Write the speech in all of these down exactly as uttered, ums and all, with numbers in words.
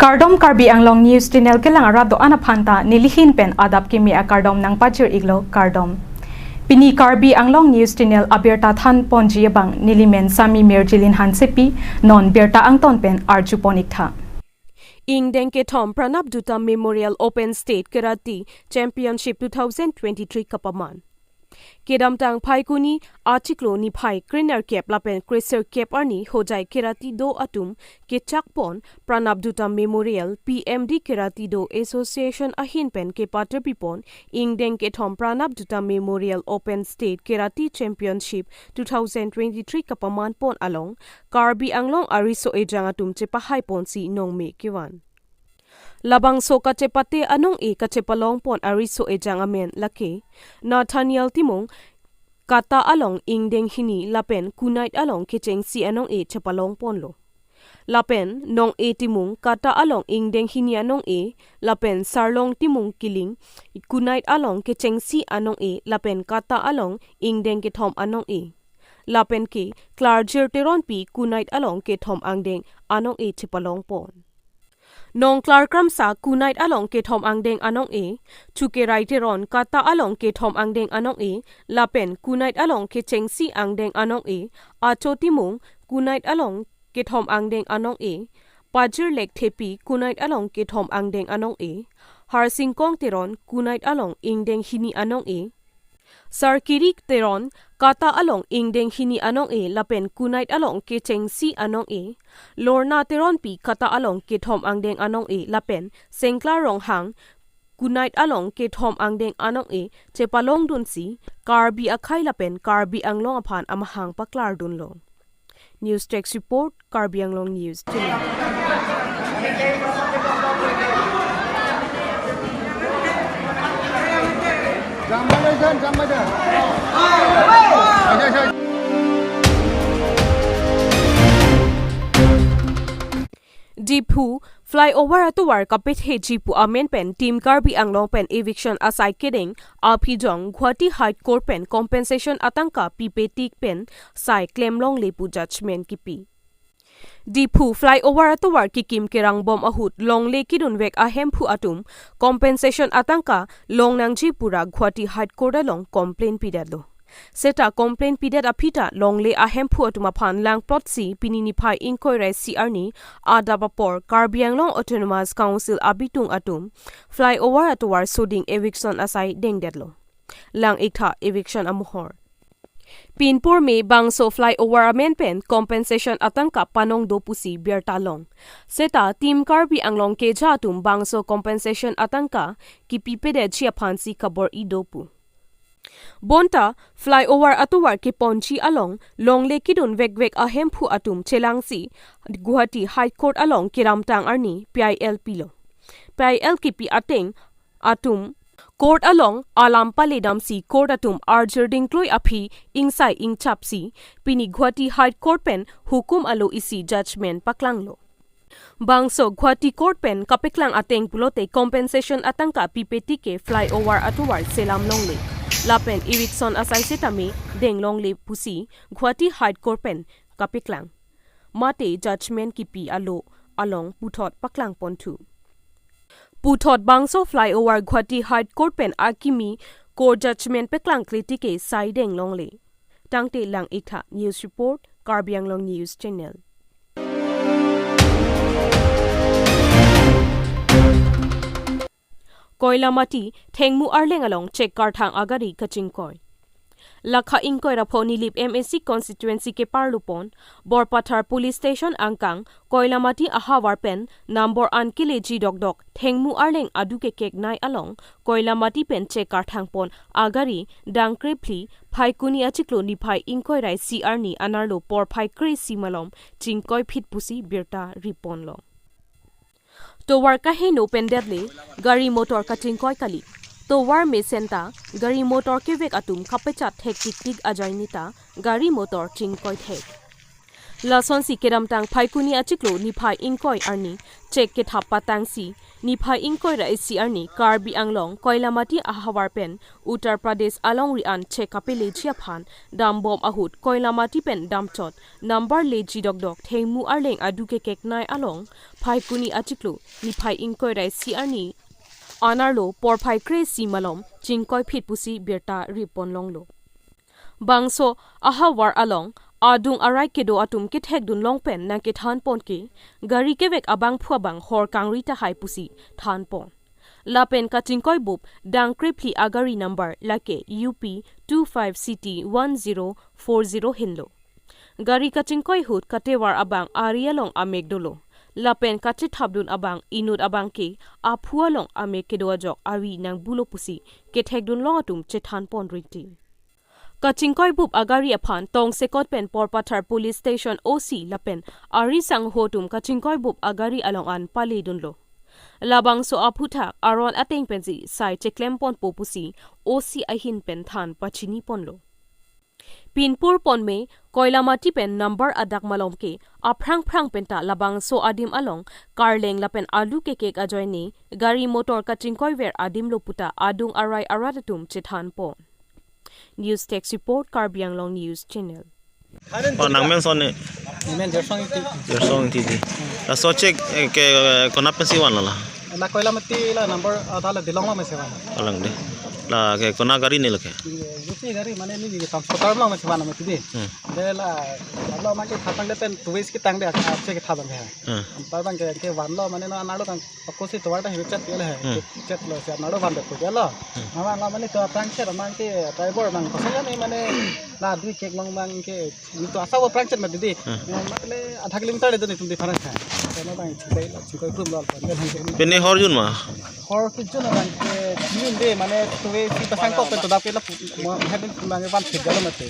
Kardom, Karbi Anglong News Channel kelang arat do-an aphan ta nelihin pen adap kimi akardom nangpajir iklo, kardom. Pini Karbi Anglong News Channel abirta than ponji abang nelimen Sami Mirjilin Hansepi, non birta angton pen arju pon iktha. Ingdeng kethom Pranab Dutam Memorial Open State Karate Championship two thousand twenty-three kapaman. Kedamtang Phaikuni achiklo niphai krenerkep lapen kreserkep arni Hojai karate do atum kechak pon Pranab Dutam Memorial P M D Karate Do Association ahin pen kepaterpi pon ingdeng kethom Pranab Dutam Memorial Open State Karate Championship two thousand twenty-three kapaman pon along Karbi Anglong ariso ejang atum chepahai ponsi nongme kevan. Labangso kachepate anong-e kachepalong pon ariso ejang amen lake Nathaniel Timung, kata along ingdeng hini lapen kunait along kechengsi anong-e chepalong ponlo. Lapen Nong-e Timung, kata along ingdeng hini anong-e, lapen Sarlong Timung Kiling, kunait along kechengsi anong-e lapen kata along ingdeng kethom anong-e. Lapen ke Klarjir Teronpi, kunait along kethom angdeng anong-e chepalong pon. Nongklar Kramsa, kunait along kethom angdeng anong-e, Chukerai Teron, kata along kethom angdeng anong-e, lapen kunait along kechengsi angdeng anong-e, Acho Timung, kunait along kethom angdeng anong-e, Pajirlek Thepi, kunait along kethom angdeng anong-e, Harsingkong Teron, kunait along ingdeng hini anong-e, Sarkiri Teron, kata along ingdeng hini anong-e lapen kunait along kechengsi anong-e, Lorna Teronpi, kata along kethom angdeng anong-e lapen Sengkla Ronghang, kunait along kethom angdeng anong-e chepalongdunsi Karbi akhei lapen Karbi Anglong aphan amahang paklardunlo. News Desk Report, Karbi Anglong News Channel. Diphu, flyover atovar kapetheji pu amen pen Team Karbi Anglong pen eviction asai kedeng aphijong Guwahati High Court pen compensation atangka pipetik pen sai klemlongle pu judgment kipi. Diphu flyover atovar kekim kerangbom ahut longle kedunvek ahemphu atum compensation atangka longnangji pura Guwahati High Court along complaint pidetlo. Seta complaint pidet aphi ta longle ahemphu atum aphan langplotsi pini niphai ingkoi ra isi arni adap apor Karbi Anglong Autonomous Council abitung atum flyover atovar soding eviction asai dengdetlo. Lang iktha eviction amohor. Pinpur me bangso flyover amen pen compensation atangka panong do pusi birta long. Seta Team Karbi Anglong keja atum bangso compensation atangka kipipedetji aphansi kabor-i do pu. Bonta flyover atovar keponji along longle kedunvekvek ahemphu atum chelangsi Guwahati High Court along kedamtang arni P I L pilo. P I L kipi ateng atum court along alam paledamsi court atum arjir dingklui aphi ingsai ingchapsi pini Guwahati High Court pen hukum alo isi judgment paklanglo. Bangso Guwahati Court pen kapeklang ateng pulote compensation atangka pipetik ke flyover atovar selam longle lapen eviction asai setame deng longle pusi Guwahati High Court pen kapeklang. Mate judgment kipi alo along puthot paklang ponthu. Puthot bangso flyover Guwahati High Court pen akimi court judgment peklangkle tik ke sai deng longle. Tangte lang iktha. News Report, Karbi Anglong News Channel. Koilamati, Thengmu Arleng along chek karthang agari kachingkoi. Lakha ingkoi ra pho Nilip M A C constituency keparlupon, Borpathar Police Station angkang, Koilamati ahavar pen number an keleji dokdok Thengmu Arleng adu kekeknei along, Koilamati pen chek karthang pon agari dangkre phli, Phaikuni achiklo niphai ingkoi ra isi arni anerlo porphai kre isi malom chingkoi phit pusi birta riponlo. Tovar kaheno pendet le gari motor kachingkoi kali. Tovar mesen ta gari motor kevek atum kapachat thek tik tik ajoine ta gari motor chingkoi thek. Lasonsi kedamtang Phaikuni achiklo niphai ingkoi arni chek kethap patangsi niphai ingkoi ra isi arni Karbi Anglong Koilamati ahavar pen Uttar Pradesh alongri an chek kapeleji aphan dambom ahut Koilamati pen damchot number leji dokdok thengmu arleng adu kekeknei along Phaikuni achiklo niphai ingkoi ra isi arni anerlo porphai kre-isi malom chingkoiphit pusi birta ripon longlo. Bangso ahavar along adung arai kedo atum kethekdun long pen nangkethanpon ke gari kevek abangphu abang hor kangri tahai pusi thanpon. Lapen kachingkoibup dangkrephli agari number lake U P two five C T one zero four zero henlo. Gari kachingkoi ahut katevar abang ari along amek dolo. Lapen kachethapdun abang inut abang ke aphu along amek kedo ajok avi nangbulo pusi kethekdun long atum chethanpon rinti. Kachingkoibup agari aphan tongsekot pen Porpathar Police Station O C lapen ari sangho atum kachingkoibup agari along an paledunlo. Labangso aphuthak aron ateng pensi sai cheklemponpo pusi O C ahin pen than pachiniponlo. Pinpur ponme Koilamati pen number adak malom ke aphrang phrang penta labangso adim along karleng lapen alu kekek ajoine gari motor kachingkoiver adimlo puta adung arai arat atum chethanpon. News Desk Report, Karbi Anglong News Channel. Oh, nangmen son ne? Nangmen Jersong Ingti. Jersong Ingti dei. Laso chek, eh, ke, eh, konat pensi vanlo la? La Koilamati la number, ah, ta la Dilong along pensi van. Alang dei. La ke konat gari ne lake? U P gari mane neli transporter along pensi van mati dei. Hmm. Dei la, la mane kethap tangdet pen two ways ketang dei, ah, chek kethap tang dei. Hmm. Anpar abang ke, kevanlo mane non anerlo tang Ako si tovar ta hibi chat ya le. Hmm. Chat lo si anerlo van dek ko ya lo. Hmm. Mama la mane to aphrang chat abang ke driver abang kosong ya ni mane la dui kek long abang ke ni to asa aphrang chat mati dei. Hmm. Eh, mane adha kilometer de ni tum di pharang kha. Kono abang chibai la chingkoi tum lo pan ke. Pini hor jun ma? Hor ke jun abang ke min dei mane to we si pasang kok pen to dap ke la mo hebben abang ke van thik ya lo mati.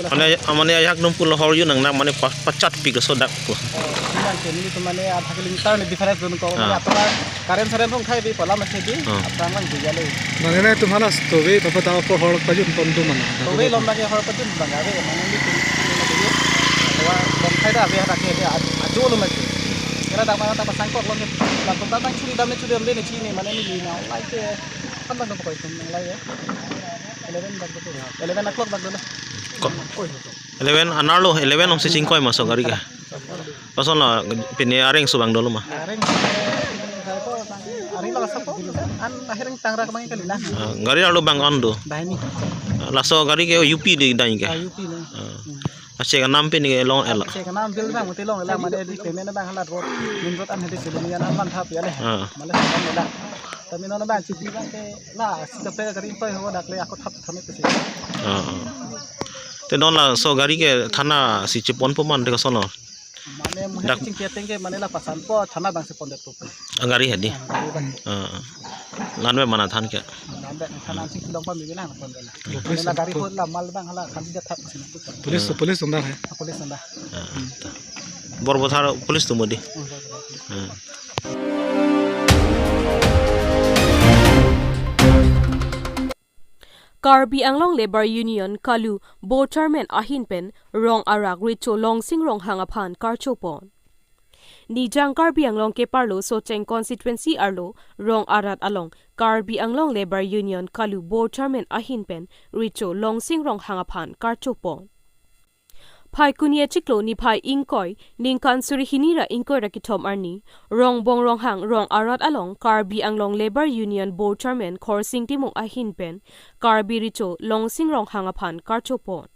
Mane, mane ajahak nung pulo hor jun nang mane pa-, pachat pik so dak ko. Oh, bilang ke neli to mane adha kilometer ni difference dun ko, mane Ah. atovar current saren rong khai bi pola masi dei, Ah. aphrang lang dei ya le. Mane na tum hala stove papa ta ko hor pajun pon tu mana. To we lom lake hor pajun bang ave, mane neli to, mane neli to, atovar bom khai da ave, dak ke ave, a-, ajo lo masi. Kira dak mane ta pasang kok lom ke, la tum ta tang churi dam ne churi dam dei ne chini, mane neli na like, kan bang ko tum nang like ya. Eleven bak dolo. Eleven o'clock bak dolo. Ko-, eleven anerlo, eleven along si chingkoi ma so gari ke? Lason la pini areng so abang dolo ma? Areng, areng lo sapo, an ahereng tangra kemang kali na. Ah, gari arlo abang an do? Banghini. Ah, laso gari ke U P dei dai ke? Ah, U P na. Ah. Hmm. Achek anam pini ke long el. Achek anam bil abang mati long el, mane dei payment abang hala road, main road an hedi selu ni an man thap ya le. Ah. Mane sa long el. Tapi non abang chipi abang ke la, si kape gari toy ho dak le ako thap thap ni pesi. Ah, ah. Te non laso gari ke thana si cheponpo ma dei koson lo? Mane muhe Dak- chingki ateng ke mane la pasanpo thana abang si pondetpo. Ah, gari hedi? Ah, gari abang. Ah, ah. Lanve mana than ke? Lanve thana chingki long pa mi bilang pon dela. Police Mane la gari ho la mal abang hala khan dia thap sini. Police, Ah. police dong dak hai. Ah, police dong dak. Ah, ah, ta. Borbothar police atum dei. Hmm, bor, bor, bor. Ah. Karbi Anglong Labour Union Kalu Board Chairman ahin pen rong arak Recho Longsing Ronghang aphan karchopon. Nijang Karbi Anglong keparlo Socheng constituency arlo rong arat along Karbi Anglong Labour Union Kalu Board Chairman ahin pen Recho Longsing Ronghang aphan karchopon. Phaikuni achiklo niphai ingkoi ningkan suri hini ra ingkoi ra kethom arni, Rongbong Ronghang rong arat along Karbi Anglong Labour Union Board Chairman Khorsing Timung ahin pen Karbi Recho Longsing Ronghang aphan karchopon.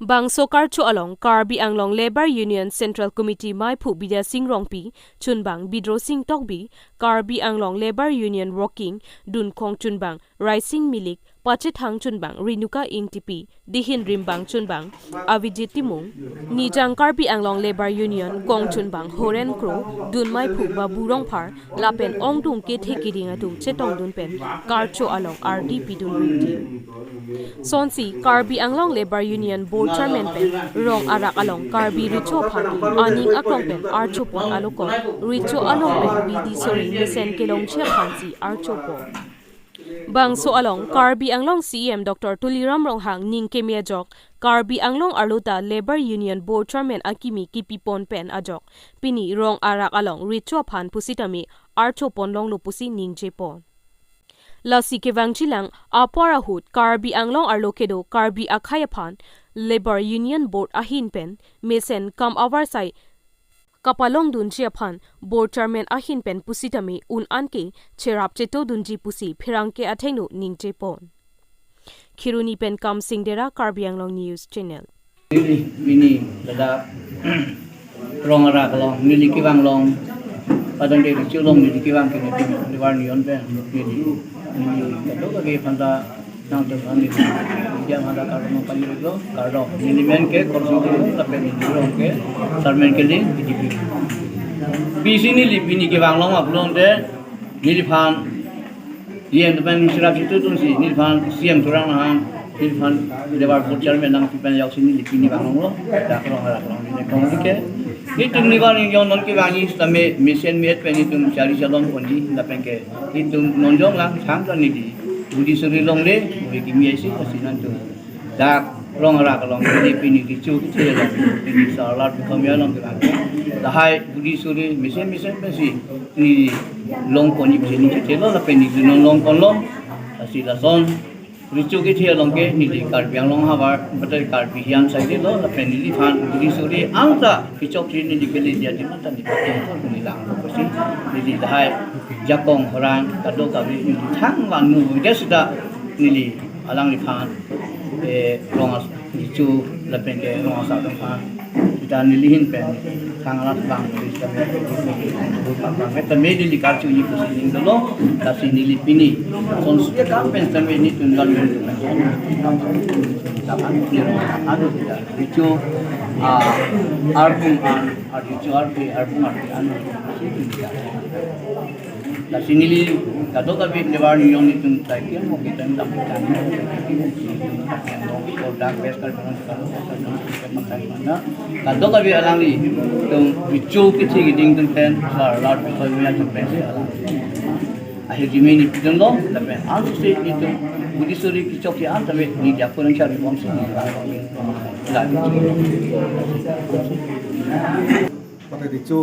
Bangso karcho along Karbi Anglong Labour Union Central Committee maiphu Bidya Sing Rongpi, chunbang Bidro Sing Tokbi, Karbi Anglong Labour Union Working dunkong chunbang Raising Milik, pachethang chunbang Renuka Ingtipi, dihin rimbang chunbang Avijit Timung, Nijang Karbi Anglong Labour Union kong chunbang Horen Kro, dun maiphu Babu Rongphar, lapen ongdung kethe kiding atum chetongdun pen karcho along ardi pidun rinti. Sonsi Karbi Anglong Labour Union Board Chairman pen rong arak along Karbi Recho aphan aning aklong pen archopon alokot, Recho along pen bidi sore mesen kelongji aphansi archopon. Bangso along Karbi Anglong C E M Doctor Tuliram Ronghang ning keme ajok Karbi Anglong arlo ta Labour Union Board Chairman akimi kipipon pen ajok pini rong arak along recho aphan pusitame archo ponlonglo pusi ningjepon. Lasi kevangjilang apor ahut Karbi Anglong arlo kedo Karbi akhei aphan Labour Union Board ahin pen mesen kam avarsai kapalongdunji aphan Board Chairman ahin pen pusitame un-an ke cherap chetodunji pusi pherangke athengno ningjepon. Kheroni pen Kamsing Dera, Karbi Anglong News Channel. Neli pini ladak rong arak along neli kevang long, padang de cholong neli kevang ke neli Labour Union pen neli neli kadokave aphan ta nangtum kami dia mada kardom pali lo kardom neli men ke Korsing Timung lapen neli rong ke Sarmen Keling B J P. Pisi neli pini kevang long apulong de neliphan E M department cherap chetodunsi neliphan C E M thurang nang neliphan Labour Board Chairman nangpipen ajoksi neli pini vanglonglo. Dak rong arak along neli kong dike. Netum Labour Union non kevangji sitame mesen me-et pen netum chari chalon ponji lapen ke netum non jong lang thang ta neli budi suri longle, budi kimi aisi, asi nangtum dak rong arak along neli pini recho kethe along neli sarlar bikam ya along kevang. Lahai budi suri mesen mesen pensi neli long ponji pusi neli chechelo lapen neli non long ponlong. Asi lason recho kethe along ke neli Karbi Anglong havar, betul Karbi hian saidelo lapen neliphan budi suri angta kechok si neli kele dia di mata neli pakai neli lang pusi neli lahai jakong orang kadokave neli thang vangno dia sudah neli alangliphan, eh, rong as-, recho lapen ke rong asar aphan. Sita neli ahin pen thang alat bang, sita me, bang, sita me neli karchuji pusi neli dolo, lasi neli pini. Son sudah kam pen sita me netum gal pen. Tapan neli anu sita recho, ah, arbung an, ar recho arpe, arbung arpe anu. Lasi neli kadokave Labour Union netum tai ke mo kita dam kita ni. Produk best kar kono kono kita makai mana. Kadokave alangli tum recho kethe keding tum pen sarlar bikam ya tum pen se alang. Ahirjume neli pidunlo lapen ansi netum budi suri kechok ya anta me neli dia kurang chari bom si neli. Lagi. Pada recho.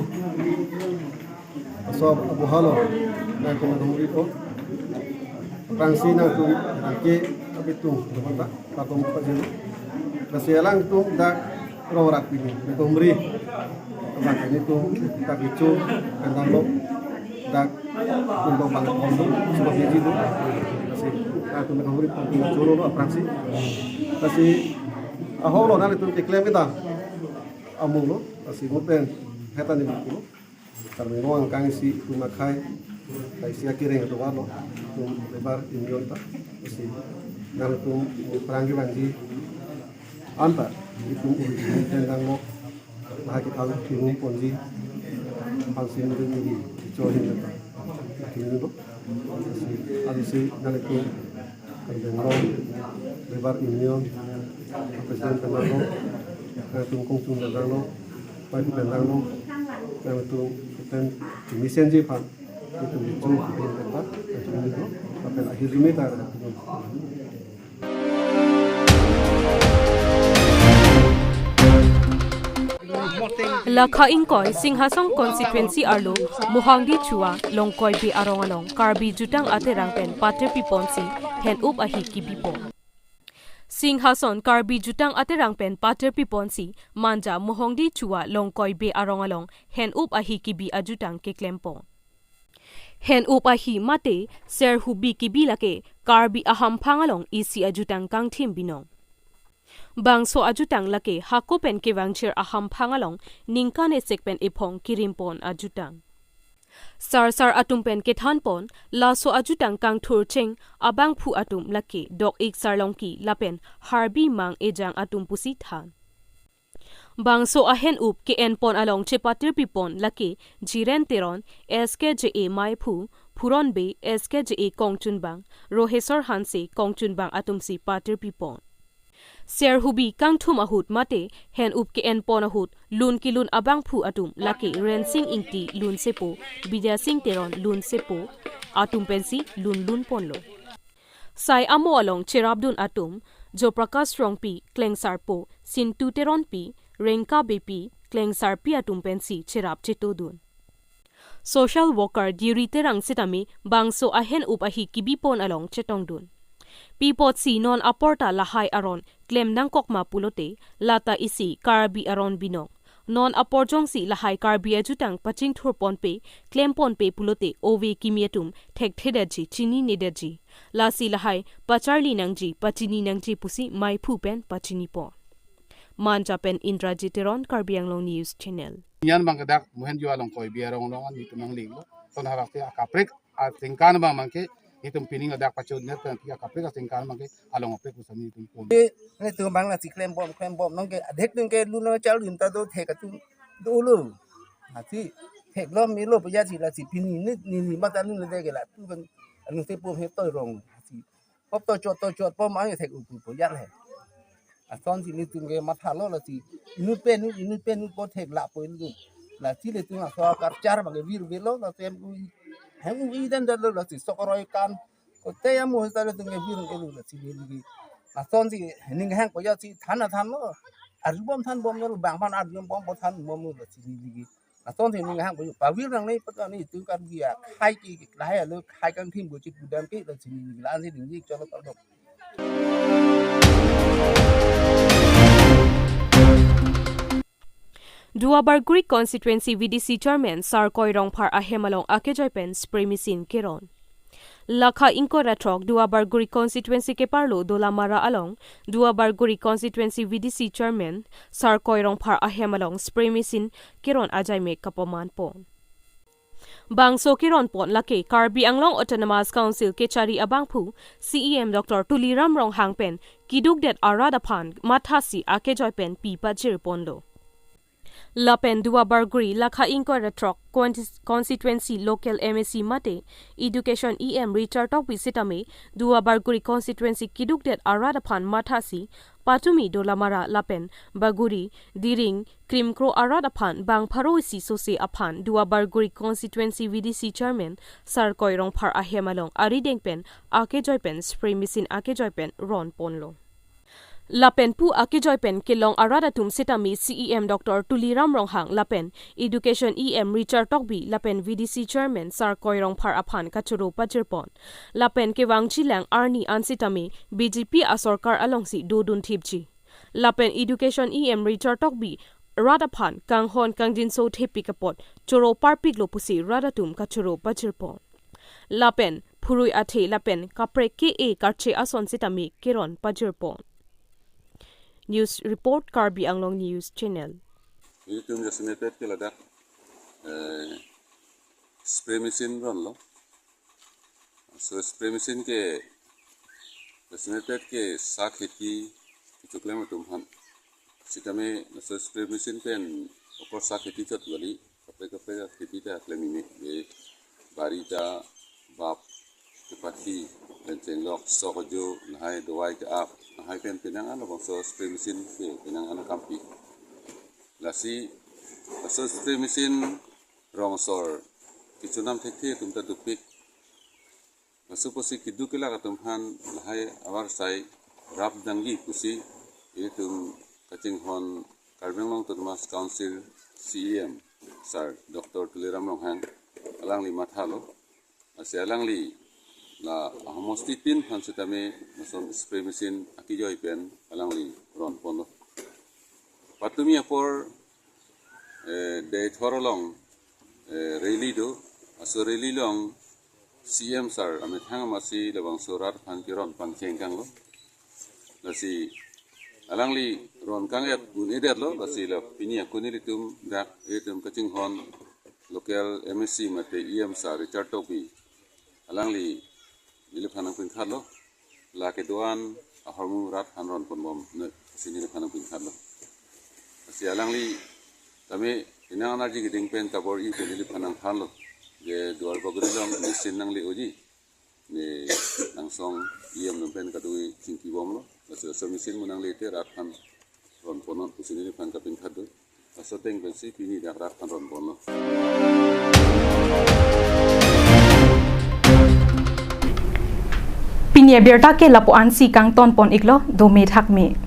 Aso abu halo, nangtum humri po. Aphrangsi nangtum ke abitung, teman tak, patung pajero. Lasi alangtum dak rong arak pini, nangtum humri. Abang kami tum dak recho, kandang lo, dak untuk banget kondo, sebab dia jitu. Lasi nangtum humri, patung pajero lo, aphrangsi. Lasi ahok lo, nangtum keklem kita. Amu lo, lasi mo pen, hetan ni lo. Karbi Anglong angkang isi itum akhei, kaisi akereng atum alo, itum Labour Union ta, isi nangtum pherangke vangji anta, itum uri itum tendang lo, lahai kethang tingum ponji, aphansi neli neli icho ahin ta, tingum lo, isi, isi nangtum Karbi Anglong Labour Union President pen danglo, nangtum kongchung pen danglo, party pen danglo, nangtum pen mesenji aphan, nangtum recho pen pen ta, nangtum recho, lapen ahirjume ta nangtum. Lakha ingkoi Singhason constituency arlo Mohangdi Chua Longkoi Bey arong along Karbi Jutang Aterang pen paterpi ponsi hen-up ahi kibipon. Singhason Karbi Jutang Aterang pen paterpi ponsi Manja Mohangdi Chua Longkoi Bey arong along hen-up ahi kibi ajutang keklempon. Hen-up ahi mate Serhubi kibi lake Karbi ahamphang along isi ajutang kangthim binong. Bangso ajutang lake hako pen kevangchir ahamphang along ningkan esek pen ephong kirimpon ajutang. Sarsar atum pen kethanpon, laso ajutang kangthurcheng abangphu atum lake Dok-ik Sarlongki lapen Harbi Mang Ejang atum pusi than. Bangso ahen-up ke-enpon along chepaterpipon lake Jiren Teron, S K J A Meiphu, Phuron Bey, S K J A Kongchunbang, Rohesor Hanse, Kongchunbang atumsi paterpipon. Serhubi kangthum ahut mate hen-up ke-enpon ahut lun kelun abangphu atum lake Rensing Ingti lunsepo, Bidya Sing Teron lunsepo atum pensi lunlunponlo. Sai amo along cherapdun atum, Joprakash Rongpi, Klengsarpo, Sintu Teronpi, Rengka Beypi, Klengsarpi atum pensi cherap chetodun. Social worker Diri Terang sitame bangso ahen-up ahi kibipon along chetongdun. Pi apotsi non aporta lahai aron klem nangkok ma pulote, lata isi Karbi aron binong. Non apor jongsi lahai Karbi ajutang pachingthurponpe, klemponpe pulote ove kimi atum thekthedetji, chininedetji. Lasi lahai pacharli nangji, pachini nangji pusi maiphu pen pachinipon. Manja pen Indrajit Teron, Karbi Anglong News Channel. Nyan bang kedak Mohenjo along koi bi arong along an nitum nanglinglo. Ton harak te akaprek asingkan bang mangke nitum pining adak pachot net pen pi akaprek asingkan bang ke along aprek usami nitum pon. Netum bang lasi klembom klembom nong ke adhek nong ke luna chal lun ta do thek atum dolo. Lasi theklom melo puja si lasi pini ni ni ni mata lun de ke la tu bang anu se pom he toi rong. Lasi pop to chot to chot pom ang thek upu puja he. Asonsi nitum ke mathalo lasi inut pen inut, inut pen inut po thek lapo inut. Lasi le tum aso karchar bang vir velo lasi em u hem u i den den lo lasi sokoroi kan. Kote ya mu heta le tum ke vir elu lasi le lagi. Asonsi ning hang ko ya si than than lo. Arjubom than bom lo bang pan arjubom bom po than bom lo lasi le lagi. Asonsi ning hang ko pavir nang ni pata ni tum kan dia khai ki lahai lo khai kan thim bo chi pudam ke lasi le lagi lan si ding ji chalo kardom. Duarbagori Constituency V D C Chairman Sarkoi Rongphar ahem along akejoi pen spray machine keron. Lakha ingkoi ra throk Duarbagori Constituency keparlo Dolamara along Duarbagori Constituency V D C Chairman Sarkoi Rongphar ahem along spray machine keron ajaimek kapamanpon. Bangso keronpon lake Karbi Anglong Autonomous Council kechari abangphu C E M Doctor Tuliram Ronghang pen kidukdet arat aphan mathasi akejoi pen pi pajirponlo. Lapen Duarbagori Lakha ingkoi ra throk Contis-, Constituency Local M A C mate Education E M Richard Tokbi sitame Duarbagori Constituency kidukdet arat aphan mathasi patumi Dolamara lapen Bagori, Diring, Krimkro arat aphan bang pharo isi sose aphan Duarbagori Constituency V D C Chairman Sarkoi Rongphar ahem along arideng pen akejoi pen spray machine akejoi pen ronponlo. Lapen pu akejoi pen kelong arat atum sitame C E M Doctor Tuliram Ronghang lapen Education E M Richard Tokbi lapen V D C Chairman Sarkoi Rongphar aphan kachoro pajirpon. Lapen kevangjilang arni an sitame B J P asorkar alongsi dodun thipji. Lapen Education E M Richard Tokbi rat aphan kanghon kangjinso thepik apot choro parpiklo pusi rat atum kachoro pajirpon. Lapen phurui athe lapen kaprek ke-e karche ason sitame keron pajirpon. News report, Karbi Anglong News Channel. Itum jasemet ke ladak, eh, spray machine ronlo. So spray machine ke jasemet ke sa kheti kechoklem atum aphan. Sitame so spray machine pen okor sa kheti chot kali, kaprek kaprek kheti ta klem ini, e bari ta, bap, kepathi, pen chenglok, sok ajo, lahai dawai ke-ap, lahai pen penang an labangso spray machine ke penang an kampi. Lasi, laso spray machine rong asor kechonam thekthe atum ta dopik. Laso pusi keduk kelak atum aphan lahai avarsai rap dangji pusi itum kachinghon Karbi Anglong Autonomous Council C E M Sir Doctor Tuliram Ronghang alangli mathalo. Lasi alangli la ahomosti tin aphan sitame lason spray machine akejoi pen alangli ronponlo. Patumi apor, eh, Deithor along, eh, rally do, laso rally along C E M Sir amethang amatsi labangso rat aphan keron pangcheng kanglo. Lasi alangli ron kang-et un-edetlo, lasi la pini akuni ilitum dak itum kachinghon local M A C mate E M Sir Richard Tokbi alangli neliphan nangpinkhatlo, la kedo-an ahormu rat aphan ronponbom ne pusi neliphan nangpinkhatlo. Lasi alangli tame inang energy keding pen tabor-i pen neliphan nangthanlo. Je Duarbagori along machine nangle-oji, ne nangsong E M atum pen kadoi chingkibomlo. Lasi laso machine mo nangle te rat aphan ronponnon pusi neliphan kapinkhat do. Laso ateng pensi pini dak rat aphan ronponlo. Pini abirta ke lapu-an si kangton pon iklo, dome thakme.